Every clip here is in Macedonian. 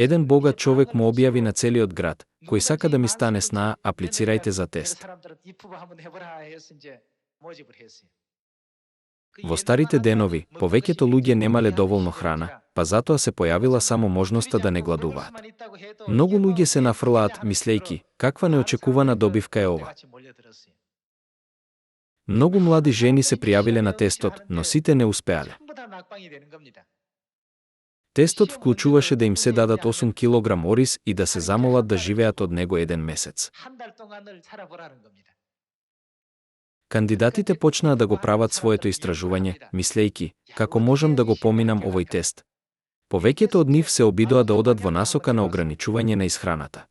Еден богат човек му објави на целиот град: кој сака да ми стане снаа, аплицирајте за тест. Во старите денови, повеќето луѓе немале доволно храна, па затоа се појавила само можноста да не гладуваат. Многу луѓе се нафрлаат, мислејки, каква неочекувана добивка е ова. Многу млади жени се пријавиле на тестот, но сите не успеале. Тестот вклучуваше да им се дадат 8 килограм ориз и да се замолат да живеат од него еден месец. Кандидатите почнаа да го прават своето истражување, мислејки, како можам да го поминам овој тест. Повеќето од нив се обидоа да одат во насока на ограничување на исхраната.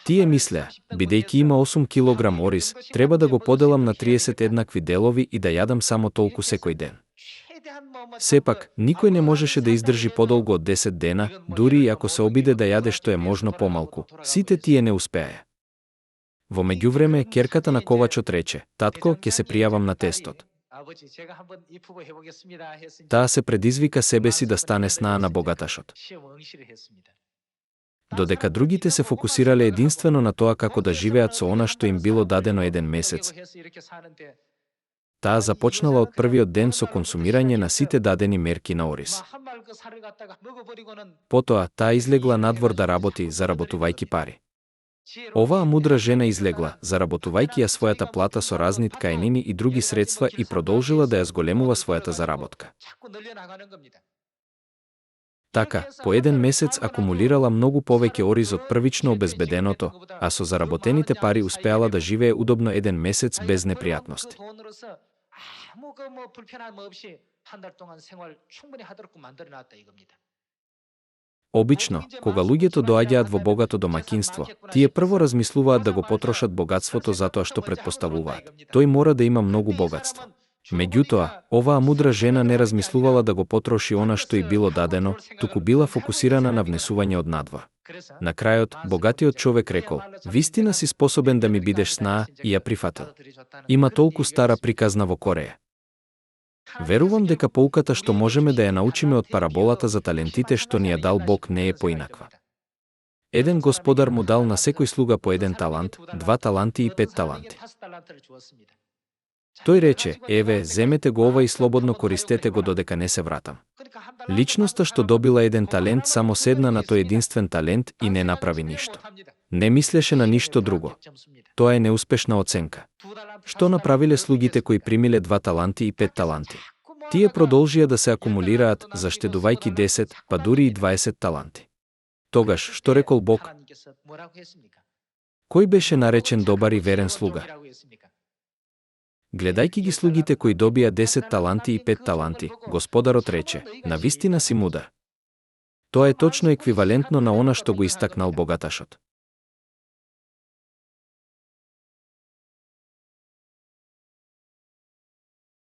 Тие мислеа, бидејќи има 8 килограм ориз, треба да го поделам на 30 еднакви делови и да јадам само толку секој ден. Сепак, никој не можеше да издржи подолго од 10 дена, дури и ако се обиде да јаде што е можно помалку. Сите тие не успеа. Во меѓувреме, ќерката на ковачот рече: татко, ќе се пријавам на тестот. Таа се предизвика себе си да стане снаа на богаташот. Додека другите се фокусирале единствено на тоа како да живеат со она што им било дадено еден месец, таа започнала од првиот ден со консумирање на сите дадени мерки на ориз. Потоа, таа излегла надвор да работи, заработувајќи пари. Оваа мудра жена излегла, заработувајќи ја својата плата со разни ткаенини и други средства и продолжила да ја зголемува својата заработка. Така, по еден месец акумулирала многу повеќе ориз од првично обезбеденото, а со заработените пари успеала да живее удобно еден месец без непријатности. Обично, кога луѓето доаѓаат во богато домаќинство, тие прво размислуваат да го потрошат богатството затоа што претпоставуваат: тој мора да има многу богатство. Меѓутоа, оваа мудра жена не размислувала да го потроши она што й било дадено, туку била фокусирана на внесување од надвор. На крајот, богатиот човек рекол: вистина си способен да ми бидеш снаа, и ја прифатил. Има толку стара приказна во Кореја. Верувам дека поуката што можеме да ја научиме од параболата за талентите што ни ја дал Бог не е поинаква. Еден господар му дал на секој слуга по 1 талант, 2 таланти и 5 таланти. Тој рече: еве, земете го ова и слободно користете го додека не се вратам. Личноста што добила 1 талент само седна на тој единствен талент и не направи ништо. Не мислеше на ништо друго. Тоа е неуспешна оценка. Што направиле слугите кои примиле 2 таланти и 5 таланти? Тие продолжија да се акумулираат, заштедувајќи 10, па дури и 20 таланти. Тогаш, што рекол Бог? Кој беше наречен добар и верен слуга? Гледајќи ги слугите кои добија 10 таланти и 5 таланти, господарот рече: навистина си мудар. Тоа е точно еквивалентно на она што го истакнал богаташот.